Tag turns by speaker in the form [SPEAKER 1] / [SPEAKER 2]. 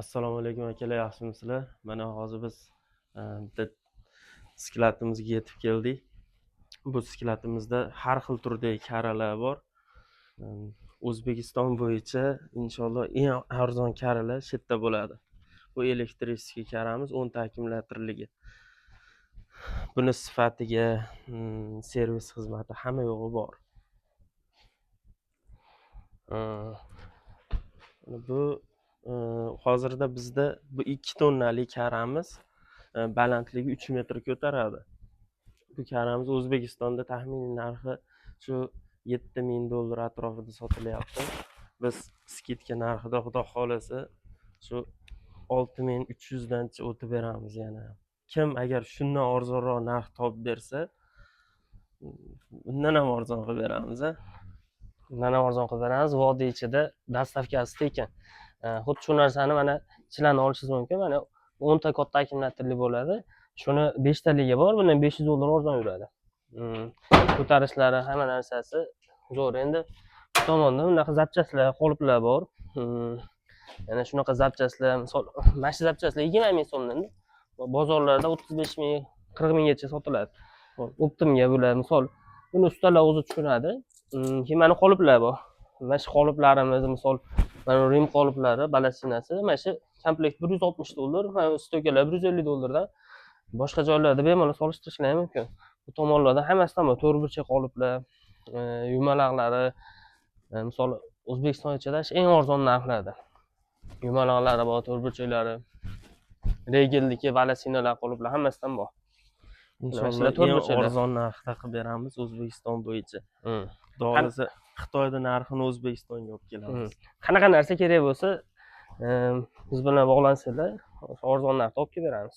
[SPEAKER 1] Assalomu alaykum, akalar, yaxshimisizlar? Mana hozir biz bitta skladimizga yetib keldik. Bu skladimizda har xil turdagi karalar bor. O'zbekiston bo'yicha inshaalloh eng arzon karalar shu yerda bo'ladi. Bu электрический karamiz, 10 ta akkumulyatorligi. Buni sifatiga, servis xizmati, hamma yo'g'i bor. Bu hozirda bizda bu 2 tonnali karamiz, balandligi 3 metr ko'taradi. Bu karamiz O'zbekistonda taxminiy narxi shu 7000 dollar atrofida sotilyapti. Biz скидка narxida, xudo xohlasa, shu 6300 dancha o'tib beramiz yana. Kim agar shundan arzonroq narx topib bersa, undan ham arzon qilib beramiz, a.
[SPEAKER 2] Undan ham arzon qilib beramiz. Vodiy ichida, доставка si tekin. Xuddi shu narsani mana Chilanni olishingiz mumkin. Mana 10 ta katta akkumulyatorli bo'ladi. Shuni 5 taligi bor, bundan 500 dollar arzon yuradi. Ko'tarishlari, hamma narsasi zo'r. Endi bu tomonda bunaqa запчасть lar, qoliplar bor. Yana shunaqa запчасть lar, misol, mana shu запчасть lar 20 000 so'mdan, bozorlarda 35 000, 40 000 gacha sotiladi. Оптом ga bular, misol, buni ustalar o'zi tushunadi. Keyin mana qoliplar bor. Mana shu qoliplarimiz, misol, mana Rim qoliplari, волосина si, mana shu komplekt 160 dollar, mana стойка lar 150 dollardan. Boshqa joylarda bemalol solishtirishlar ham mumkin. Bu tomonlarda hammasidan bor. To'rtburchak qoliplar, yumalaqlari, misol, O'zbekiston ichida eng arzon narxlarda. Yumalaqlari bor, to'rtburchaklari, Regelniki волосина lar, qoliplar hammasidan bor.
[SPEAKER 1] Inshaalloh
[SPEAKER 2] Shular
[SPEAKER 1] eng
[SPEAKER 2] to'rtburchaklar.
[SPEAKER 1] arzon narxda qilib beramiz O'zbekiston bo'yicha. Xudo xohlasa, Xitoyda narxini O'zbekistonga olib kelamiz.
[SPEAKER 2] Qanaqa narsa kerak bo'lsa, biz bilan bog'lansanglar, arzon narxda olib kelib beramiz.